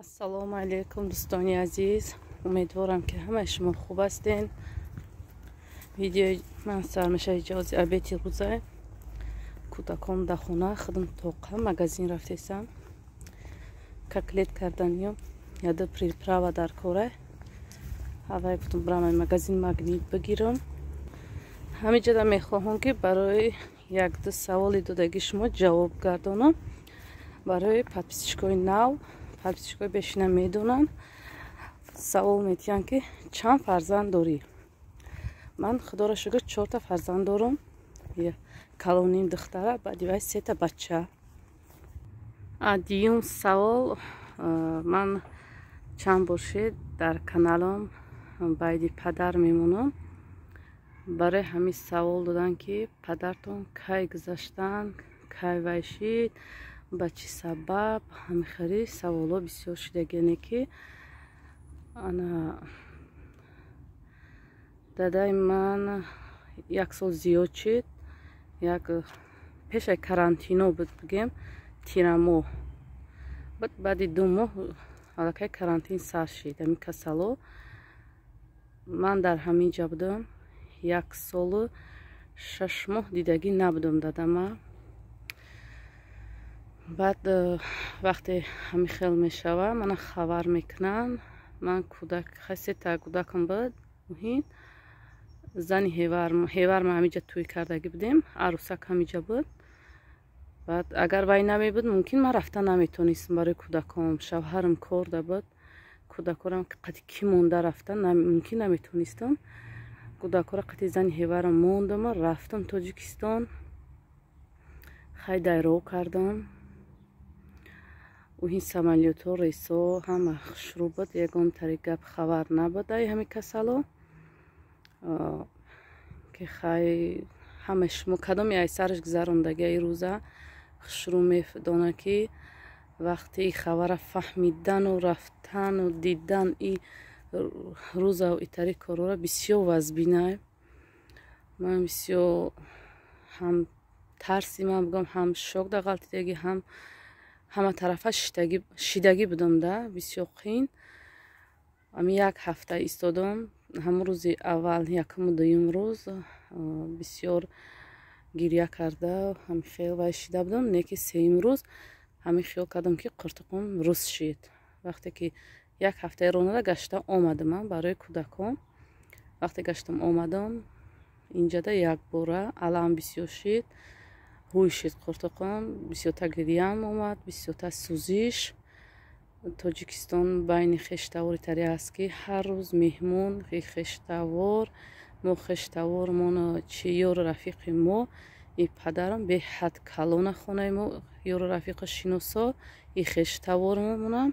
Ассалому алайкум, дӯстони азиз. Умедворам, ки ҳамаи шумо хуб ҳастен. Видеои ман сар мешавад иҷози обеди рӯза. Кӯдакон дар хона, худам тоқа магазин рафтесам. Котлет карданиё, яда приправа дар кора. Ҳавай гуфтам, бирам магазин, Магнит бигирам. Ҳамиҷода мехоҳам, ки барои якду саволи додаги шумо ҷавоб гардонам. Барои подписчикои нав, подписчикои бешина медонанд, савол метиҳанд, ки чанд фарзанд дорӣ? Ман, худоро шукр, чорта фарзанд дорам. Калоним духтара, баъди вай сета бача. Дуюм савол: ман чанд бор шед дар каналам байди падар мемонам. Барои ҳамин савол доданд, ки падартон кай гузаштанд, кай вай шид, ба чӣ сабаб? Ҳамихари саволҳо бисёр шидагине, ки ана дадаи ман як сол зиёд шид, як пешаи карантино буд, бигем, тирамоҳ буд. Баъди 2 моҳ аллакай карантин сар шид, ҳамин касало. Ман дар ҳамин ҷа будам, як солу 6 моҳ дидагӣ набудам дадама. Баъд вақте ҳамин хел мешава, мана хабар мекунанд. Ман кӯдак, сета кӯдакам буд. Муҳин зани ҳеварма ҳамиҷа тӯй кардагӣ будем, арӯсак ҳамиҷа буд. Баъд агар вай намебуд, мумкин ман рафта наметонистам барои кӯдаком. Шавҳарам корда буд, кӯдакорам қати кӣ монда рафта мумкин наметонистам. Кӯдакора қати зани ҳеварам мондама, рафтам Тоҷикистон. Хай, дайро кардам. Ин самолётҳо, рейсҳо ҳама хушрӯ буд, ягон тари гап хабар набуд ай ҳами касало, ки хай, ҳамаи шумо кадоме ай сараш гузарондагӣ ай рӯза хушрӯ медонад, ки вақте и хабара фаҳмидану рафтану дидан и рӯзау итари корора бисёр вазбинай. Ман бисёр ҳам тарси, ман бигӯям, ҳам шок да ғалтидагӣ, ҳам ҳама тарафа шидагӣ будам да, бисёр қин. Ами як ҳафта истодам. Ҳамон рӯзи аввал, якуму дуюм рӯз бисёр гиря карда, ҳами хел вай шида будам. Не ки сеюм рӯз ҳамин хиёл кардам, ки қуртуқум рӯз шид. Вақте ки як ҳафтаи ронада гашта омадам ман барои кӯдакон, вақте гаштам омадам инҷада, якбора алам бисёр шид, ҳуй шид қуртуқум, бисёртар гирьяам омад, бисёртар сӯзиш. Тоҷикистон байни хештавори таре аст, ки ҳар рӯз меҳмон, хештавор. Мо хештавормон чи ёру рафиқи мо и падарам беҳад калона, хонаи мо ёру рафиқу шиносо и хештавормонам.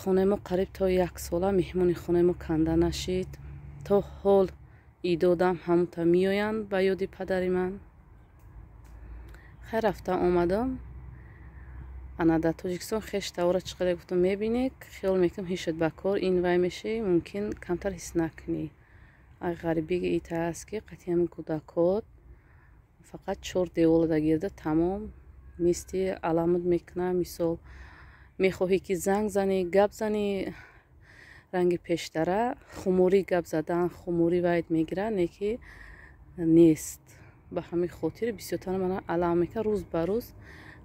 Хонаи мо қариб то як сола меҳмони хонаи мо канда нашид. То ҳол идодам ҳамута меоянд ба ёди падари ман. Хай, рафта омадам. Ана дар Тоҷикистон хештавора чӣ қадар гуфтам, мебинӣ, хиёл мекунам, ҳишат ба кор ин вай мешӣ, мумкин камтар ҳис накунӣ. Ай ғарибиги ита аст, ки қатъи ҳамин кӯдакот фақат чор девола да гирда тамом мисти аламуд мекунам. Мисол, мехоҳӣ, ки занг занӣ, гап занӣ, ранги пештара хуморӣ гап задан, хуморӣ вайд мегирад, не ки нест. Ба ҳамин хотир бисёртар мана алам мекунад. Рӯз ба рӯз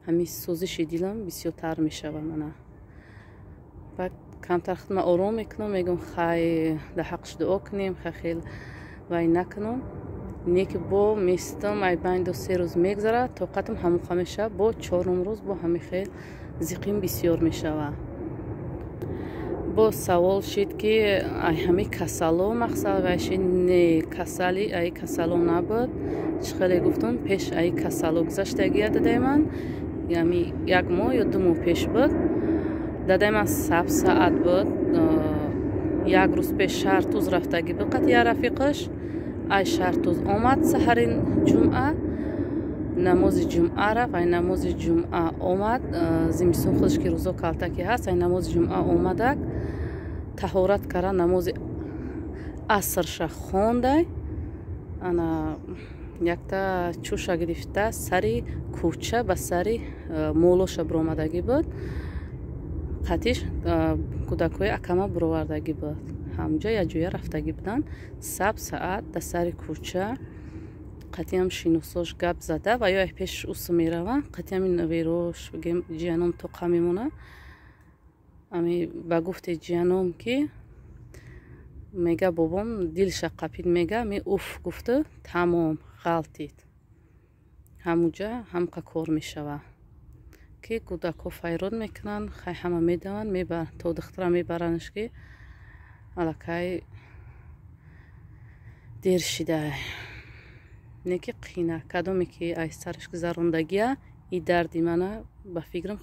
ҳамин сӯзиши дилам бисёртар мешавад. Мана баъд камтар худма ором мекунам, мегӯям, хай, дар ҳаққш дуо кунем, хай, хел вай накунам. Не ки бо местам, ай байн 2-3 рӯз мегзарад, тоқатам ҳамуқа мешавад, бо чорум рӯз бо ҳамин хел зиқим бисёр мешавад. Боз савол шид, ки ай ҳамин касало мақсад вай шид? Не, касали ай касало набуд. Чӣ хеле гуфтам, пеш ай касало гузаштагия дадаи ман, ями як моҳ ё 2 моҳ пеш буд. Дадаи ман саб саат буд, як рӯз пеш Шаҳртуз рафтагӣ буд қати як рафиқаш. Ай Шаҳртуз омад, саҳари ҷумъа намози ҷумъа рафт, ай намози ҷумъа омад. Зимистон худаш ки рӯзо калтаке ҳаст. Ай намози ҷумъа омадак, таҳорат кара, намози асрша хондай, ана якта чӯша гирифта, сари кӯча ба сари молоша биромадагӣ буд. Қатиш кӯдакҳои акама буровардагӣ буд. Ҳамҷо якҷоя рафтагӣ буданд. Саб саат дар сари кӯча қатиам шиносош гап зада ва ё пешаш усу мераванд. Қатиам верош бигем ҷияном тоқа мемона. Ами ба гуфти ҷияном ки мега бобом дилша қапид мега ми уф гуфту тамом ғалтид. Ҳамуҷа ҳамқа кор мешава. Ки кӯдакҳо файрод мекунанд, хай ҳама медаванд, то духтара мебаранаш ки аллакай дер шидай. Не ки қина, кадоме ки ай сараш гузарондагия, и дарди мана ба фикрам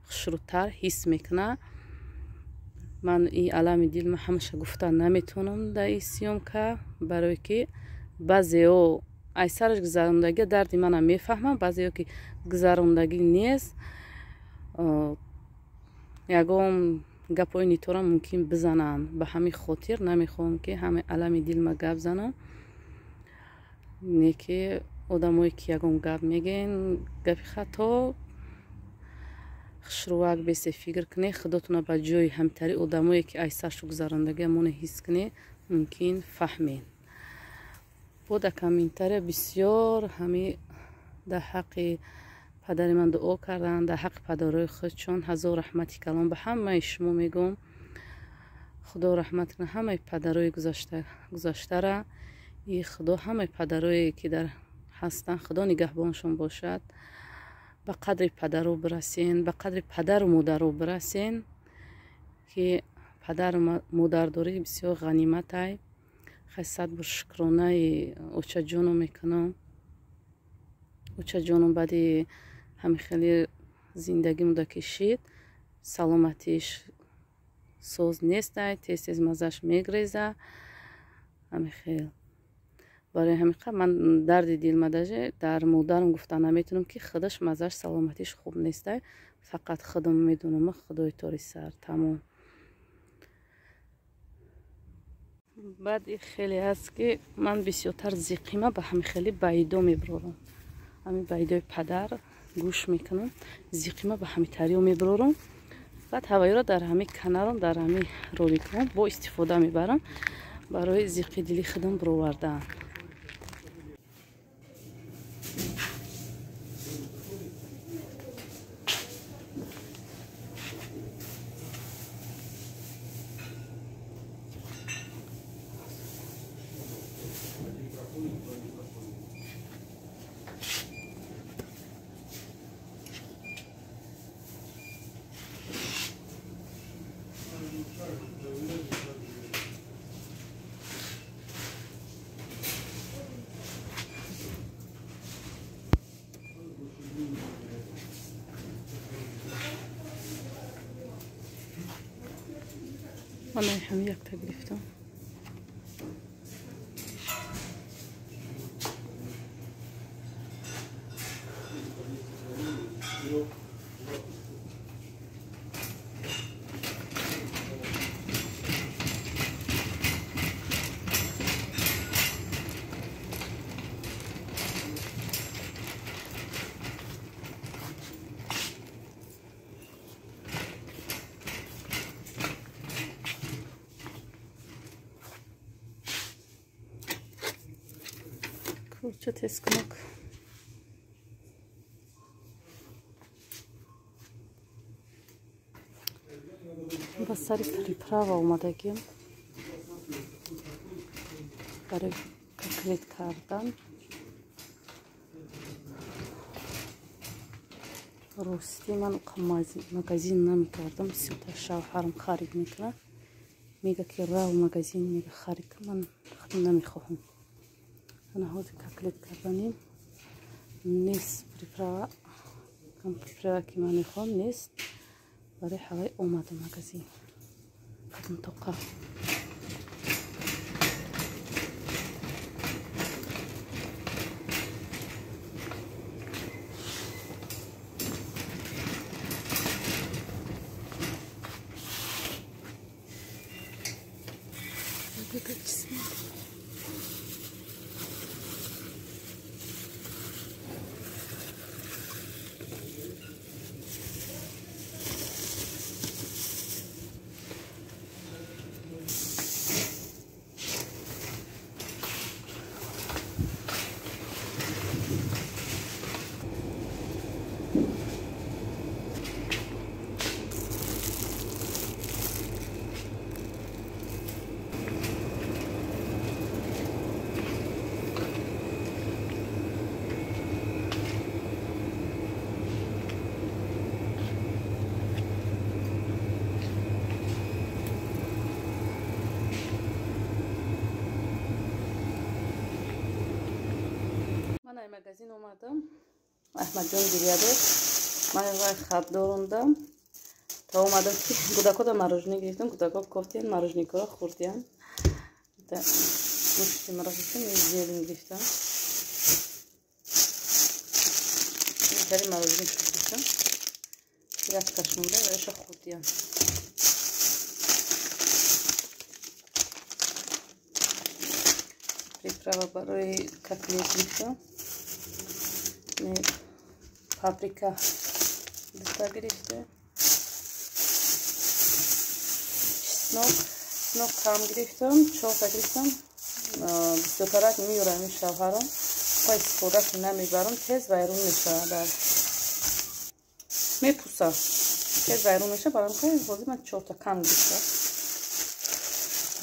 хушрӯтар ҳис мекуна. Ман и алами дил ма ҳамаша гуфта наметавонам дар и съёмка, барое ки баъзео ай сараш гузарондагия дарди мана мефаҳмам, баъзео ки гузарондагӣ нест, ягон гапҳои нитора мумкин бизананд. Ба ҳамин хотир намехоҳам ки ҳамаи алами дилма гап занам. Не ки одамое ки ягон гап мегӯен, гапи хато, хушрӯвак бесе фикр кунед, худотона ба ҷои ҳамтари одамое ки ай саршу гузарондагия моне ҳис кунед, мумкин фаҳмед. Бо дар комментария бисёр ҳами дар ҳаққи падари ман дуо карданд, дар ҳаққи падарои худшон ҳазор раҳмати калон ба ҳамаи шумо мегӯм. Худо раҳмат кунад ҳамаи падарои гузаштара. И худо ҳамаи падарое ки дар ҳастанд, худо нигаҳбоншон бошад. Ба қадри падаро бирасен, ба қадри падару модаро бирасен, ки падару модардорӣ бисёр ғаниматай. Хай сад бор шукронаи очаҷоно мекунам. Очаҷоном баъди ҳамин хеле зиндагӣ муда кишид, саломатиш соз нестай, тез тез маззаш мегреза. Ҳамин хел. Барои ҳамин қадр ман дарди дилма даже дар модарам гуфта наметавонам, ки худаш маззаш саломатиш хуб нестай. Фақат худам медонам, худои тори сар тамом. Баъд хеле ҳаст ки ман бисёртар зиқима ба ҳамин хеле баидо меброрам. Ҳамин баидои падар гӯш мекунам, зиқима ба ҳамин тариё меброрам. Баъд ҳавоиро дар ҳамин каналам, дар ҳамин роликҳом бо истифода мебарам барои зиқи дили худам бировардан. Ман ҳам якта гирифтам. Курча тез кунак. Ба сари приправа омадагим барои котлет кардан. Рости ман магазин намекардам, бисёртар шавҳарам харид мекунад. Мега ки рав магазин, мега харид кун, ман худам намехоҳам. Ана ҳозир котлет карданим нест приправа, кам приправа ки ман мехоҳам нест. Барои ҳавай омадам магазин. Худам тоқа. Магазин омадам, Аҳмадҷон гиря дод, ман вай хаб дорондам то омадам ки кӯдакода мороженое гирифтам, кӯдако кофтиян, мороженикоро хӯрдиян. Гӯшти маро гирифтам, зелень гирифтам, тари мороженое гирифтам, як кашмонда ваша хӯрдиян. Приправа барои котлет гирифтам, паприка дута гирифта, чеснок кам гирифтам, чорта гирифтам, бисёртарак меёрам шавҳарам, па истифода намебарам, тез вайрон мешавад, мепуса, тез вайрон мешавад, барам ҳозир ман чорта кам гирифтам.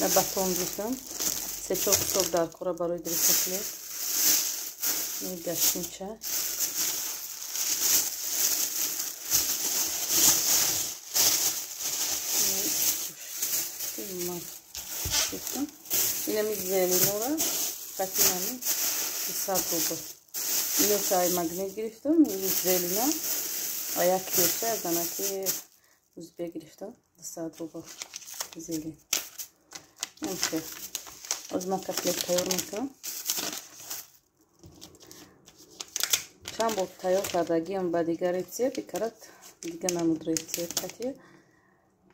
На батон гирифтам, се-чор кусок дар кора барои дили котлет, гашнича. Инами зеленора қатинами 200 рубл. Ино чай магнит гирифтам, зелена, а як килоша аз занаки узбек гирифтам, 200 рубл зелен. Инхел. Оз ман котлет тайёр мекунам. Чанд бор тайёр кардагиам ба дигар рецепт, икарат дигар намуд рецепт қатия.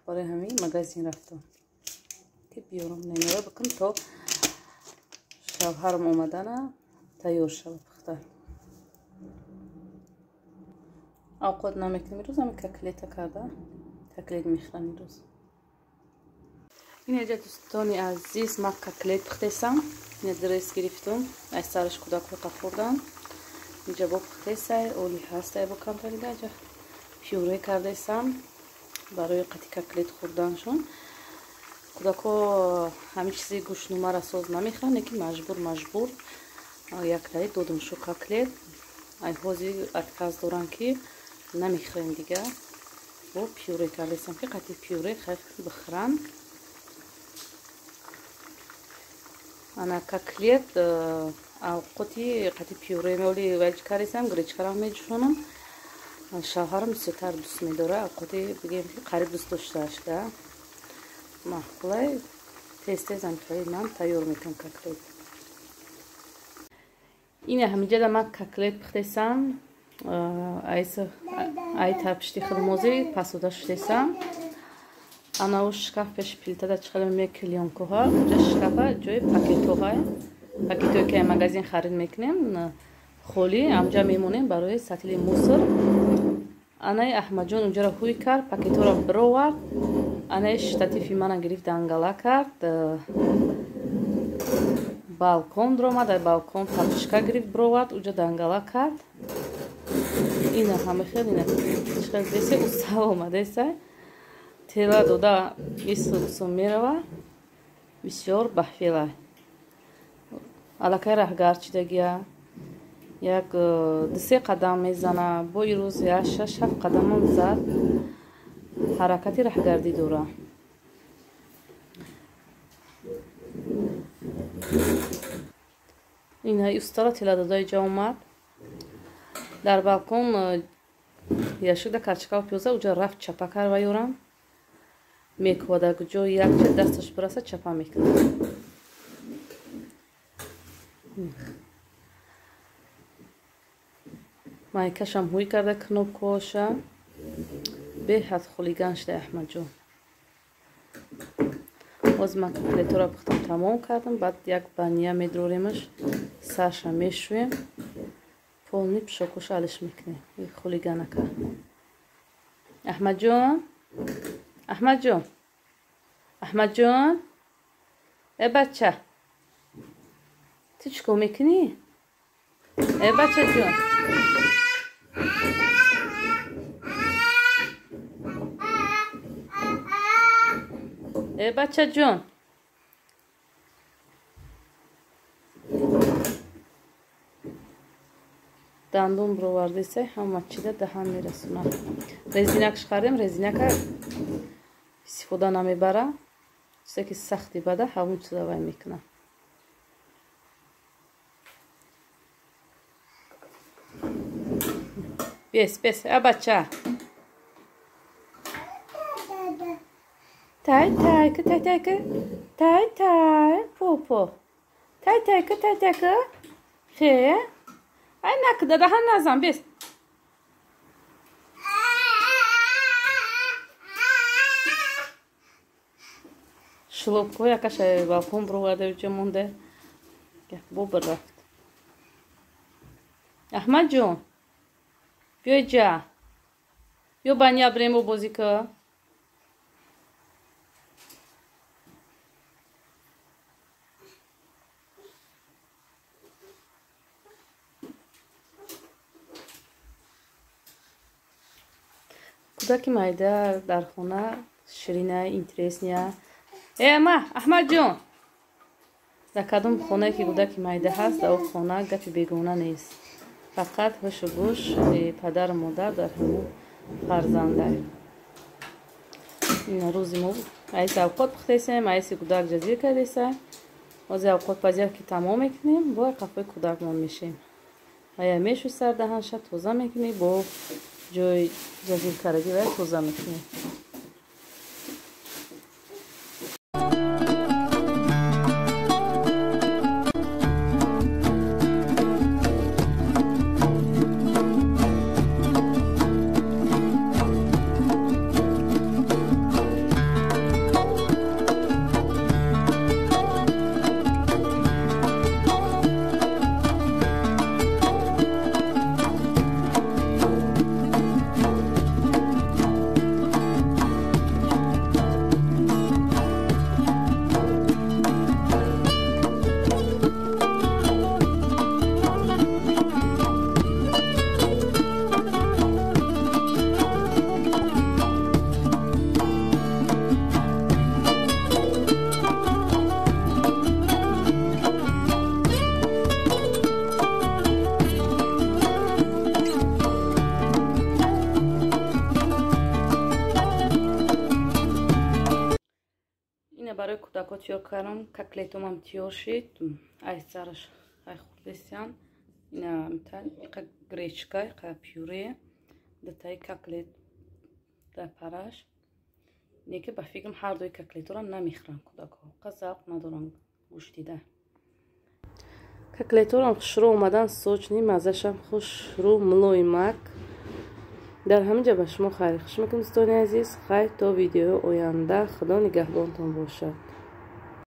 Барои ҳамин магазин рафтам ки биёрам, намера бикун то шавҳарам омадана тайёр шава пухта. Авқот намекунем имрӯз, ҳамин котлета карда, котлет мехӯрам имрӯз. Инҷа дӯстони азиз, ман котлет пухтесам, ина дресс гирифтам, аз сараш кӯдакҳо хӯрдан. Инҷа бо пухтесай, оли ҳастай бо камтарида, инҷа пюре кардесам барои қати котлет хӯрданшон. Кӯдакҳо ҳамин чизи гӯшнумара соз намехӯранд, лекин маҷбур яктаи додам шу котлет. Ай ҳозир отказ доранд ки намехӯрем дига. Бо пюре кардесам ки қати пюре хайф бихӯранд. Ана котлет авқоти қати пюре меоли ваҷ кардесам, гречкарам меҷӯшонам. Шавҳарам бисёртар дӯст медорад, авқоти бигем ки қариб дӯст доштаашда. Маъқулай, тез-тез ҳамхеле ман тайёр мекунам котлет. Ина ҳаминҷода ман котлет пухтесам, ай тарпишти хурмози пасода шудесам. Ана у шкаф пеши плитада чиқара мекилёнкоҳа, уҷа шкафа ҷои пакетҳоҳа, пакетҳое ки магазин харид мекунем, холӣ ҳамҷа мемонем барои сатили мусор. Анаи Аҳмадҷон унҷаро ҳуй кард, пакетҳоро бировард. Анаи штатифи мана гирифт, дангала кард, балкон даромад, дар балкон тапчка гирифт, бировард, уҷа дангала кард. Ина ҳама хел, ина чиқар десе устав омадеса, тела дода ису усу мерава, бисёр баҳфела. Аллакай раҳгарчидагия, як ду-се қадам мезана, бо ирӯз як шаш-ҳафт қадамам зад, ҳаракати раҳгардӣ дора. Ина устара тела дода иҷа омад. Дар балкон яшуда карчакаву пиёза уҷа рафт чапа кард ва ёрам. Мекувад куҷо якча дасташ бираса чапа мекунад. Майкашам ҳуй карда кнопкаоша. Беҳад хулиган шуда Аҳмадҷон. Боз ман котлетҳоро пухтам тамом кардам, баъд як бания медроремаш, сарша мешӯем, полни пишокоша алиш мекунем. Хулиганака. Аҳмадҷон, Аҳмадҷон, Аҳмадҷон, э бача, ту чӣ кор мекунӣ? Э бачаҷон. Э бачаҷон. Дандон бировардиса ҳама чида даҳан мерасонад. Резинакш харем, резинака истифода намебара, чизе ки сахти бада ҳамон чиза вай мекунад. Бес, бес, а бача. Тай, тай, тай, тай, тай, тай, по, по. Тай, тай, тай, тай, хе. Ай, нак, дадахан назан, бес. Шлопко якаша балкон бироварда ҷо монда. Бобир рафт. Аҳмадҷон, биёй ҷа. Биё баня бремо бозӣ ка. Кӯдаки майда дар хона ширина, интересния. Э, ма, Аҳмадҷон. Дар кадом хонае ки кӯдаки майда ҳаст, дар он хона гапи бегона нест. Фақат ҳушу гӯш падару модар дар ҳамон фарзанда. Ин рӯзи мо айси авқот пухтесем, айси кӯдак ҷазир кардеса. Ҳозир авқот пазият ки тамом мекунем, бо қафои кӯдакмон мешем. Ая мешӯй сардаҳанша тоза мекунӣ, бо ҷои ҷазир кардагӣ вая тоза мекунӣ. Барои кӯдакҳо тиёр кардам, котлетомам тиёр шид, ай сараш ай хурдесян, ина иқа гречка, иқа пюре, дутаи котлет дар параш. Неки ба фикрам ҳар дуи котлетора намехӯранд кӯдакҳо, қа завқ надоранд гӯшт дида. Котлеторам хушрӯ омадан, сочный, маззашам хушрӯ, мулоимак. Дар ҳамин ҷо ба шумо хайри хуш мекунам, дӯстони азиз. Хайр то видеои оянда. Худо нигаҳбонтон бошад.